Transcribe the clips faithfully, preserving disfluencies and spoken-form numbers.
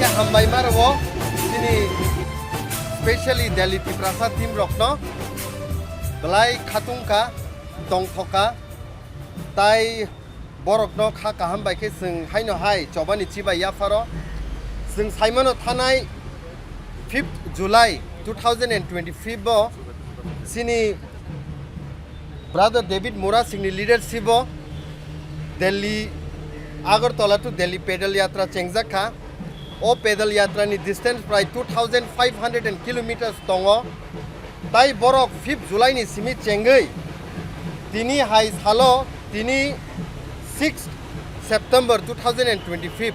Khe hambai ma rwo chini specially Delhi Tiprasa team rokno belai khatungkha, tongthokha, tai borokno kha kaham bai khe chwng haino hai chobani chibai yapharo. Chwng saimano thanai fifth July two thousand and twenty-five o chini Brother David Murasingni leadership o Delhi, Agartala to Delhi pedal yatra chengjak kha. O pedal yatra ni distance prai two thousand five hundred and kilometers tongo. Tai borok fifth July ni simi chengwi tini hai salo, tini sixth September two thousand and twenty-five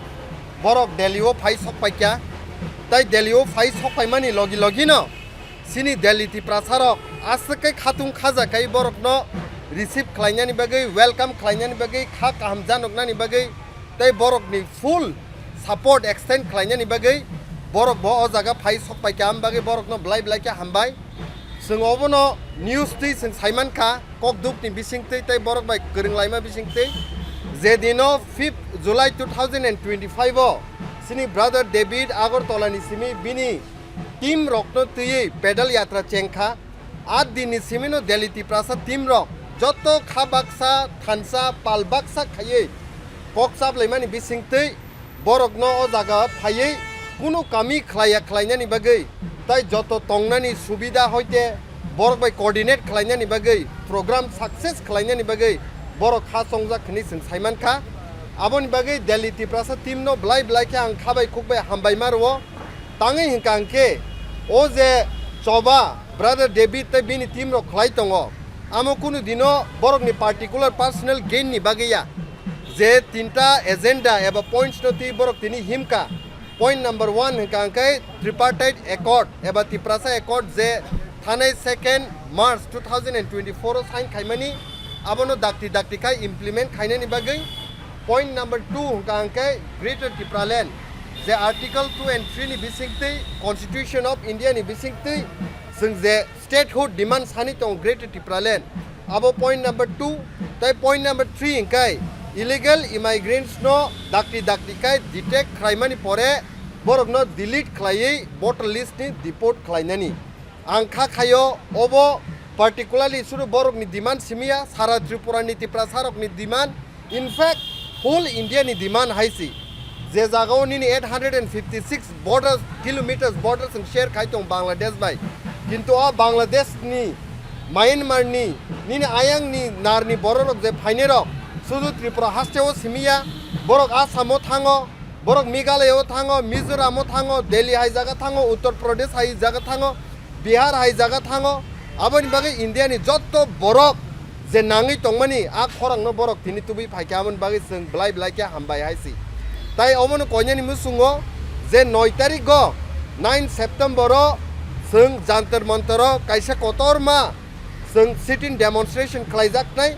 borok Delhi o phai sokpaikha. Tai Delhi o phai sokpaimani logi logino chini Delhi Tiprasarok aswk khe khatung khaja khai borokno receive khlainani bagwi, welcome khlainani bagwi, kha kaham janoknani bagwi tei borokni full support extend khlainani bagwi borok bo o jaga phai sokpaikha, am bagwi borokno belai belai khe hambai. Chwng obono news twi chwng saimankha, kok dukni bisingtwi tei borok bai kwrwng laima bisingtwi, je dino fifth July two thousand and twenty-five o chini brother David Agartala ni simi bini team rokno twiwi pedal yatra chengkha. A dinni simino Delhi Tiprasa team rok joto kha baksa thansa pal baksa khaiwi kok chaplaimani bisingtwi borokno o jaga phaiwi kunu kami khlaiya khlainani bagwi tai joto tongnani subida hoite borok bai coordinate khlainani bagwi, program success khlainani bagwi borok kha chongjak hwnwi chwng saimankha. Aboni bagwi Delhi Tiprasa team no belai belai khe ang kha bai khuk bai hambai ma rwo. Tangwi hwnkha hwnkhe o je choba brother David tei bini team rok khlai tongo, amo kunu dino borokni particular personal gain ni bagwi ya, je tinta agenda eba points no twi borok tini himkha. Point number one hwnkha hwnkhe tripartite accord eba Tiprasa accord je thanai second March two thousand and twenty-four o sign khaimani, abono dakti dakti khai implement khainani bagwi. Point number two hwnkha hwnkhe Greater Tipraland, je Article two and three ni bisingtwi, Constitution of India ni bisingtwi chwng je statehood demand sani tongo Greater Tipraland, abo point number two. Tai point number three hwnkhe illegal immigrants no dakti dakti khai detect khlaimani pore borokno delete khlaiwi voter list ni deport khlainani. Ang kha khaio obo particularly suru borokni demand simiya, sara Tripura ni Tiprasa rokni demand, in fact whole India ni demand hai si. Je jagao nini eight hundred and fifty six borders, kilometers borders ang share khai tong Bangladesh bai, kintu o Bangladesh ni, Myanmar ni, nini ayang ni nar ni borok rok je phainai rok sudu Tripura haste o simiya, borok Assam o thango, borok Meghalaya o thango, Mizoram o thango, Delhi hai jaga thango, Uttar Pradesh hai jaga thango, Bihar hai jaga thango, aboni bagwi India ni jotto borok je nangwi tongmani a khorang no borok tini tubui phaikha, aboni bagwi chwng belai belai khe hambai hai si. Tai obono koinani musungo je noi tarik o nine September o chwng Jantar Mantar o kaisa kotorma chwng sit-in demonstration khlaijak nai.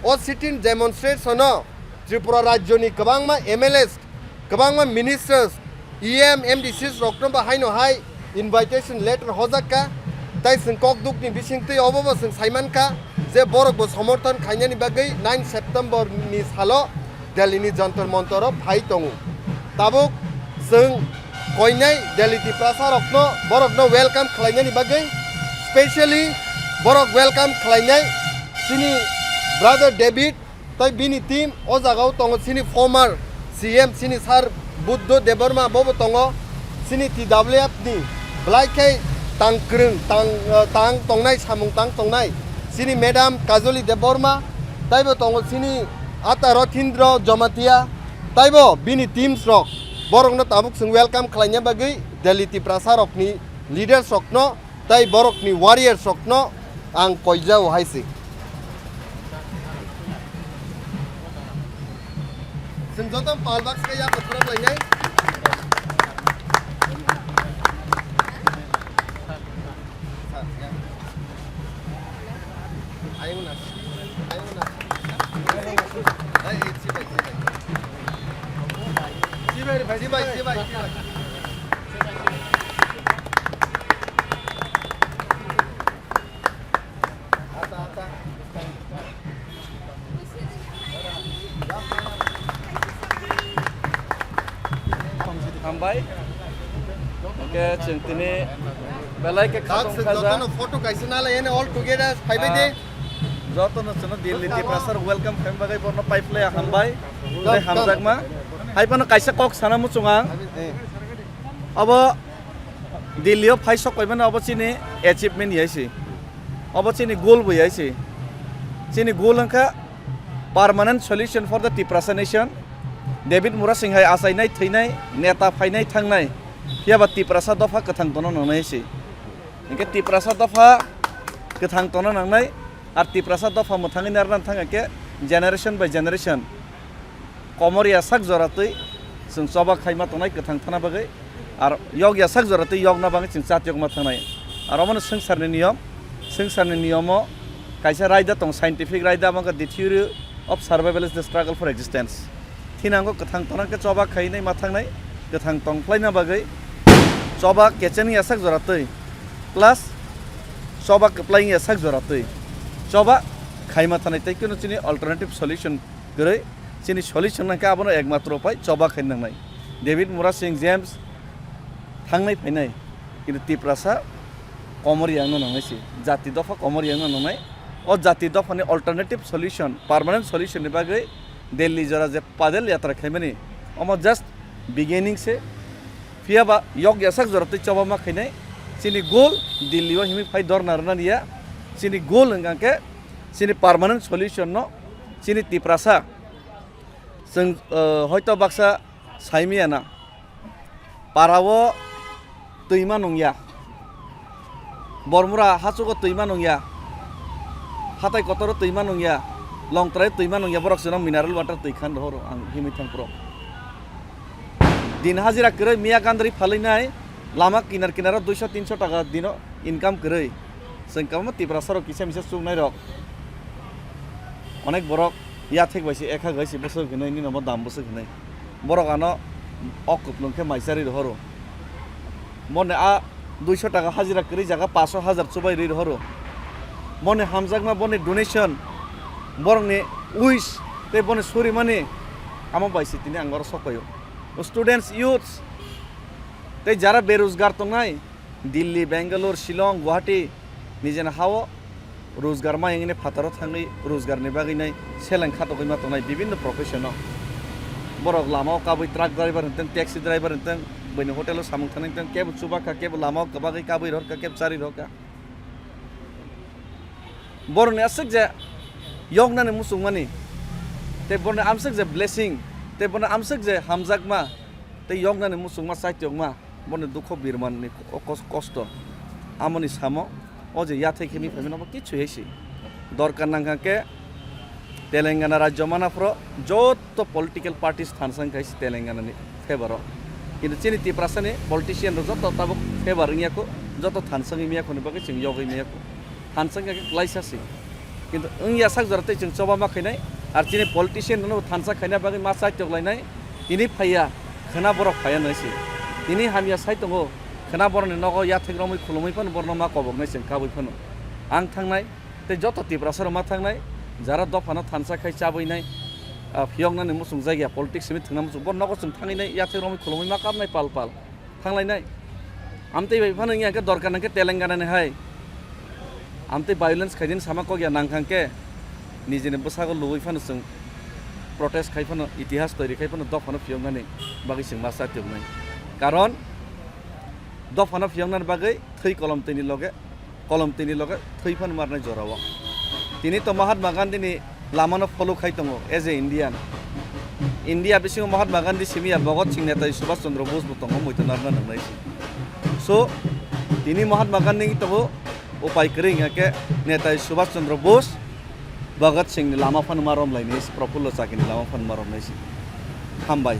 O sit-in demonstration o Tripura rajyo ni kwbangma M L As, kwbangma ministers, E M, M D Cs rokno bo haino hai invitation letter hojak kha. Tai chwng kok dukni bisingtwi obo bo chwng saiman kha je borok bo somorthon khainani bagwi nine September ni salo Delhi ni Jantar Mantar o phai tongo. Tabuk chwng koinai Delhi Tiprasa rokno, borokno welcome khlainani bagwi, specially borok welcome khlainai chini brother David, tai bini team o jagao tongo, chini former C M, chini sir Buddho Debbarma bobo tongo, chini T W F ni belai khe tang kwrwng, tang, eh, tang tongnai, samung tang tongnai, chini madam Kajoli Debbarma, taibo tongo chini Ata Rothindro Jamatia, taibo bini teams rok, borokno tabuk chwng welcome khlaina bagwi Delhi Tiprasa rokni leaders rokno tai borokni warriors rokno ang koijao hai se. Chwng joto pal baksa ya kothorok lainai. Ayung na. Ayung na. Ay, sibai, sibai. Sibai, sibai, sibai. Hambai. Ke chwng tini belai ke khatong khaja. Jotono photo kaisa nalai, ene all together phaibai de. Ah, jotono chwngno Delhi Tiprasa welcome khaima bagwi borno paiplaya hambai. Tei hamjakma. Hai phano kaisa kok sana muchung ang. Eh. Obo Delhi o phai sok paimani obo chini achievement ya se. Obo chini goal bo ya se. Chini goal wngkha permanent solution for the Tiprasa nation. David Murasing hai achainai thwinai neta phainai thangnai. Phiyaba Tiprasa dopha kwthang tongna nangnai se. Hinkhe Tiprasa dopha kwthang tongna nangnai. Ar Tiprasa dopha mwthangwi narwna thang hinkhe generation by generation komor ya sak jora twi chwng choba khaima tongnai kwthang thana bagwi, ar yok ya sak jora twi yokna bagwi chwng chat yokma thangnai. Ar omono swngcharni niyom, swngcharni niyomo kaisa raida tong, scientific raida, omo wngkha the theory of survival is the struggle for existence. Thinango kwthang tongna khe choba khainai ma thangnai, kwthang tongphlaina bagwi choba kecheng ya sak jora twi plus choba kwplai ya sak jora twi choba khaima thangnai, tei kunu chini alternative solution kwrwi. Chini solution nangkhe abono ekmatro upai choba khaina nangnai. David Murasing James thangnai phainai, kintu Tiprasa komor yangna nangnai se, jati dopha komor yangna nangnai. O jati dophani alternative solution, permanent solution ni bagwi Delhi jora je padal yatra khaimani, omo just beginning se. Phiyaba yok ya sak jora twi choba ma khainai. Chini goal Delhi o himwi phai dorna rwna niya. Chini goal hwnkha khe chini permanent solution no chini Tiprasa chwng, eh, hoito baksa saimiyana. Parao twima nungya. Bormura hachugo twima nungya. Hatai kotoro twima nungya. Longtrai twima nungya. Borok chwngno mineral water twi khan rohoro ang himwi thang pro. Din hajira kwrwi miya gandri phalwi nai. Lama kinar kinaro duiso tinso taka dino income kwrwi. Chwng kwbangma Tiprasa rok kisa misa chuknai rok. Onek borok yathek bai se ekha gai se bwswk hinwi nini omo dam bwswk hinwi. Borok ano ok kwplwng khe mai charwi rohoro. Mone a duiso taka hajira kwrwi jaga paso hajar chubai rwi rohoro. Mone hamjakma boni donation, borokni wish tei boni surimani amo bai se tini ang oro sok paio. Students, youths tei jara berojgar tongnai, Delhi, Bangalore, Shillong, Guwahati, nijeni hao rojgar ma wngwi phataro thangwi rojgarni bagwi nai seleng khatogwi ma tongnai bibinno profession-o. Borok lamao kabwi truck driver hwntwng, taxi driver hwntwng, buini hotel-o samung thani hwntwng, kebo chuba kha, kebo lamao kwbagwi kabwi rohor kha, kebo charwi rohor kha. Borokni aswk je yoknani muchungmani, tei borokni amswk je blessing, tei borokni amswk je hamjakma, tei yoknani muchungma, chaitokma, borokni dukho birmanni o kos-, kosto. Amoni samo o je yathai khe mi phaimani obo kichu hai se. Dorkar nangkha khe Telangana rajyo manaphro joto political parties thansa wngkha se Telangana ni favor o. Kintu chini Tiprasa ni politician rok joto tabuk favor wngya kho, joto thansa wngya kho ni bagwi chwng yogwi maya kho. Thansa wngkha khe klaisa se. Kintu wngya sak jora tei chwng choba ma khainai, ar chini politician rokno thansa khaina bagwi ma chaitok lainai, tini phaiya, khwna borok phaiya nai se. Tini hamya sai tongo, khwna borokni nogo yathek romwi khulumwi phano borokno ma koboknai chwng kabwi phano. Ang thangnai, tei joto Tiprasa rok ma thangnai, jara dophano thansa khai chabwi nai, ah, phiyoknani muchung jagya politics simi thwngna muchung, bo nogo chwng thangwi nai yathek romwi khulumwi ma kabnai pal pal. Thanglainai. Amtwi bai phano wngya khe dorkar nangkhe Telangana ni hai. Amtwi violence khaidin sama kokya nangkha khe nijini bwsago luwi phano chwng protest khai phano itihas toiri khai phano dophano phiyoknani bagwi chwng ma chaitoknai. Karon dophano phiyoknani bagwi thwi kolom twi ni loge kolom twi ni loge thwi phano marnai jorao. Tini to Mahatma Gandhi ni lamano follow khai tongo as a Indian. India bisingo Mahatma Gandhi simi ya, Bhagat Singh, Netaji Subhash Chandra Bose bo tongo, muitu narwkna nangnai se. So, tini Mahatma Gandhi ni tongo upai kwrwi hwnkha khe Netaji Subhash Chandra Bose, Bhagat Singh ni lama phano ma romlainai se, Prafullo Chakini lama phano ma romnai se. Hambai.